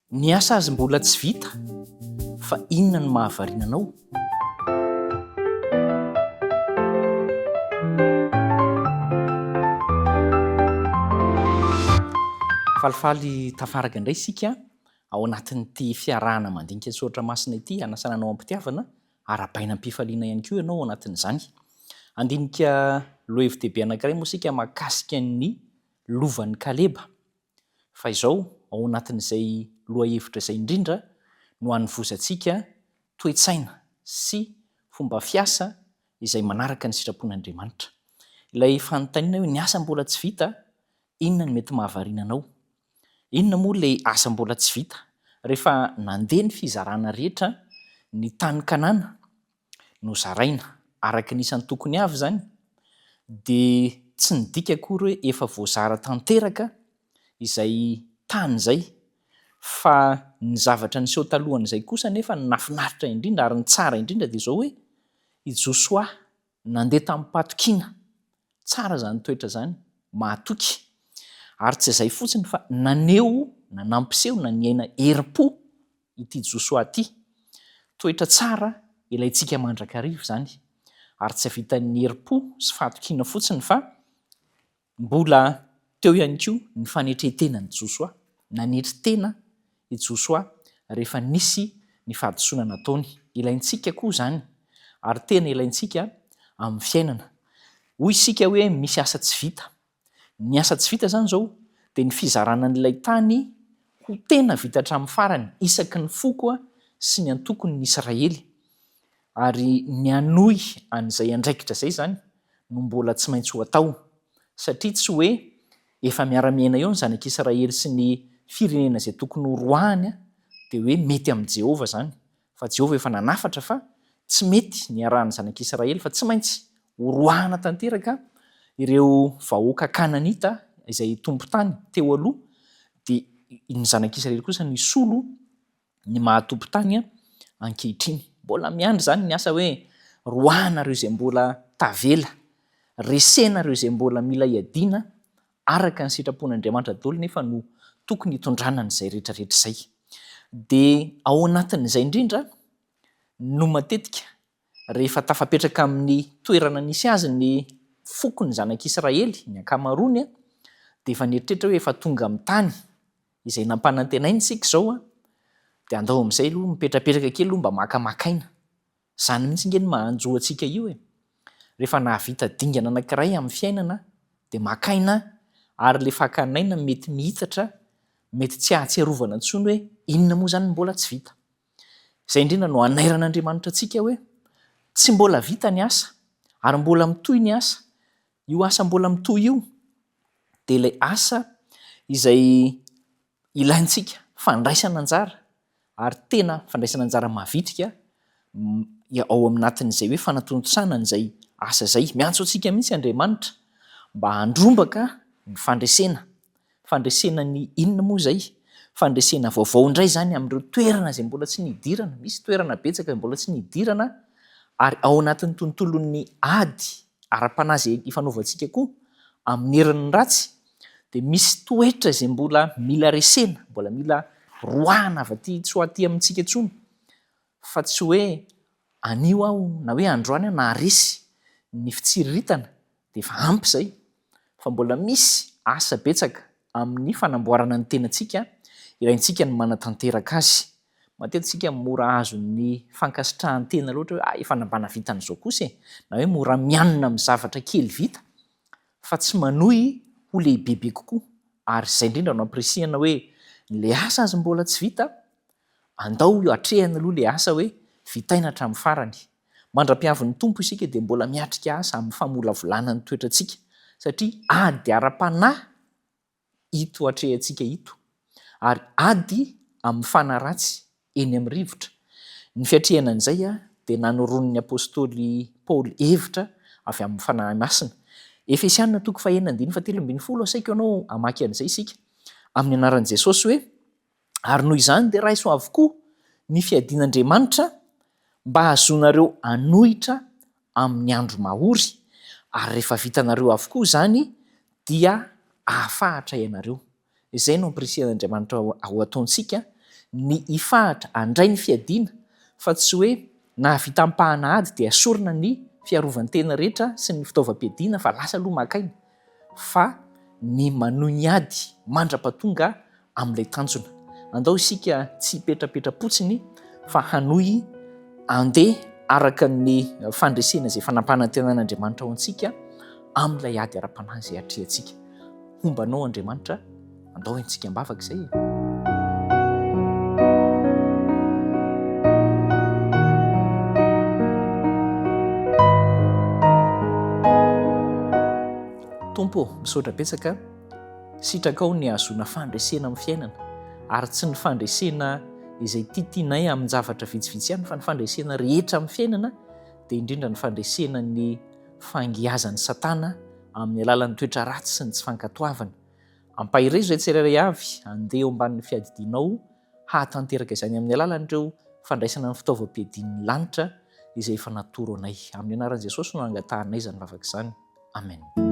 Ny asa azy mbola tsy vita fa inona no mahavariana anao? Falifaly tafaraka indray isika ao anatin'ity fiarahana mandinika ny soratra masina ity, hanasana anao am-pitiavana, arahabaina am-pifaliana ihany koa ianao ao anatin'izany. Handinika lohahevi-dehibe anankiray moa isika mahakasika ny lovan'i Kaleba. Fa izao, ao anatin'izay lohahevitra izay indrindra no hanovozantsika toe-tsaina sy fomba fiasa izay manaraka ny sitrapon'Andriamanitra. Ilay fanontaniana hoe ny asa mbola tsy vita, inona no mety mahavariana anao? Inona moa ilay asa mbola tsy vita? Rehefa nandeha ny fizarana rehetra ny tany Kanana, nozaraina araka ny isan-tokony avy izany, dia tsy nidika akory hoe efa voazara tanteraka izay tany izay, fa ny zavatra niseho talohan'izay kosa anefa no nahafinaritra indrindra ary ny tsara indrindra dia izao hoe i Josoa nandeha tamim-pahatokiana, tsara izany toetra izany, mahatoky, ary tsy izay fotsiny fa naneho na nampiseho na niaina herim-po ity Josoa ity. Toetra tsara ilaintsika mandrakariva izany, ary tsy vitan'ny herim-po sy fahatokiana fotsiny fa mbola teo ihany koa ny fanetren-tenan'i Josoa. Nanetry tena i Josoa rehefa nisy ny fahadisoana nataony. Ilaintsika koa izany, ary tena ilaintsika amin'ny fiainana. Hoy isika hoe misy asa tsy vita. Ny asa tsy vita izany izao dia ny fizarana an'ilay tany ho tena vita hatramin'ny farany isaky ny foko sy ny antokon'ny Israely. Ary ny hanohy an'izay andraikitra izay izany no mbola tsy maintsy ho atao satria tsy hoe efa miara-miaina eo ny zanak'Israely sy ny firenena izay tokony ho roahiny dia hoe mety amin'i Jehovah izany Fa Jehovah efa nanafatra fa tsy mety ny hiarahan'ny zanak'Israely fa tsy maintsy horoahana tanteraka ireo vahoaka Kananita izay tompon-tany teo aloha, dia ny zanak'Israely kosa no hisolo ny maha tompon-tany ankehitriny. Mbola miandry izany ny asa hoe roahana ireo izay mbola tavela, resena ireo izay mbola mila hiadiana araka ny sitrapon'Andriamanitra daholo nefa no tokony hitondrana an'izay rehetra rehetra izay. Dia ao anatin'izay indrindra no matetika rehefa tafapetraka amin'ny toerana nisy azy ny fokon'ny zanak'Israely, ny ankamaroany, dia efa nieritreritra hoe efa tonga amin'ny tany izay nampanantenaina isika izao, dia andao amin'izay aloha mipetrapetraka kely aloha mba makamaka aina. Izany mihitsy ange no maha hanjo antsika io e! Rehefa nahavita dingana anankiray amin'ny fiainana dia maka aina ary ilay fakana aina mety mihitatra, mety tsy hahatsiarovana intsony hoe inona moa izany no mbola tsy vita. Izay indrindra no anairan'Andriamanitra antsika hoe tsy mbola vita ny asa ary mbola mitohy ny asa. Io asa mbola mitohy io dia ilay asa izay ilaintsika fandraisana anjara ary tena fandraisana anjara mavitrika ao aminatin'izay hoe fanatontosana an'izay asa izay. Miantso antsika mihitsy Andriamanitra mba handrombaka ny fandresena. Fandresena ny inona moa izay? Fandresena vaovao indray izany amin'ireo toerana izay mbola tsy nidirana. Misy toerana betsaka mbola tsy nidirana ary ao anatin'ny tontolon'ny ady ara-panahy izay ifanaovantsika koa amin'ny herin'ny ratsy dia misy toetra izay mbola mila resena, mbola mila roahana avy aty tsy ho aty amintsika intsony fa tsy hoe anio aho na hoe androany aho naharesy ny fitsiriritana dia efa ampy izay fa mbola misy asa betsaka amin'ny fanamboarana ny tenantsika ilaintsika ny manatanteraka azy. Matetika isika mora azon'ny fankasitrahan-tena loatra hoe ah efa mba nahavita an'izao kosa e, na hoe mora mianina amin'ny zavatra kely vita fa tsy manohy ho lehibebe kokoa ary izay indrindra no ampirisihana hoe ilay asa aza mbola tsy vita, andao atrehina aloha ilay asa hoe vitaina hatramin'ny farany. Mandra-piavin'ny Tompo isika dia mbola miatrika asa amin'ny famolavolana ny toetrantsika satria ady ara-panahy ito atrehantsika ito, ary ady amin'ny fanahy ratsy eny amin'ny rivotra. Ny fiatrehana an'izay dia nanoroan'ny apostoly Paoly hevitra avy amin'ny Fanahy Masina. Efesiana toko fahenina andininy fahatelo ambin'ny folo, asaiko ianao hamaky an'izay isika, amin'ny anaran'i Jesosy hoe, Ary noho izany dia raiso avokoa ny fiadian'Andriamanitra mba hahazoanareo hanohitra amin'ny andro mahory, ary rehefa vitanareo avokoa izany dia hahafahatra ianareo. Izay no ampirisihan'Andriamanitra ho ataontsika. ny hifahatra handray ny fiadiana fa tsy hoe nahavita ampahana ady dia asorina ny fiarovan-tena rehetra sy ny fitaovam-piadiana fa lasa aloha maka aina fa ny manohy ny ady mandra-pahatonga amin'ilay tanjona. Andao isika tsy hipetrapetra-potsiny fa hanohy handeha araka ny fandresena izay efa nampanantenan'Andriamanitra ho antsika amin'ilay ady ara-panahy izay atrehantsika. Homba anao Andriamanitra, andao entintsika am-bavaka izay e. Tompo ô, misaotra betsaka. Sitrakao ny hahazoana fandresena amin'ny fiainana, ary tsy ny fandresena izay tiatianay amin-javatra vitsivitsy ihany, fa ny fandresena rehetra amin'ny fiainana, dia indrindra ny fandresena ny fangiazan'i Satana amin'ny alalan'ny toetra ratsy sy ny tsy fankatoavana. Ampaherezo izay tsirairay avy handeha eo ambanin'ny fiadidianao hahatanteraka izany amin'ny alalan'ireo fandraisana ny fitaovam-piadian'ny lanitra izay efa natoro anay. Amin'ny anaran'i Jesosy no angatahanay izany vavaka izany. Amen.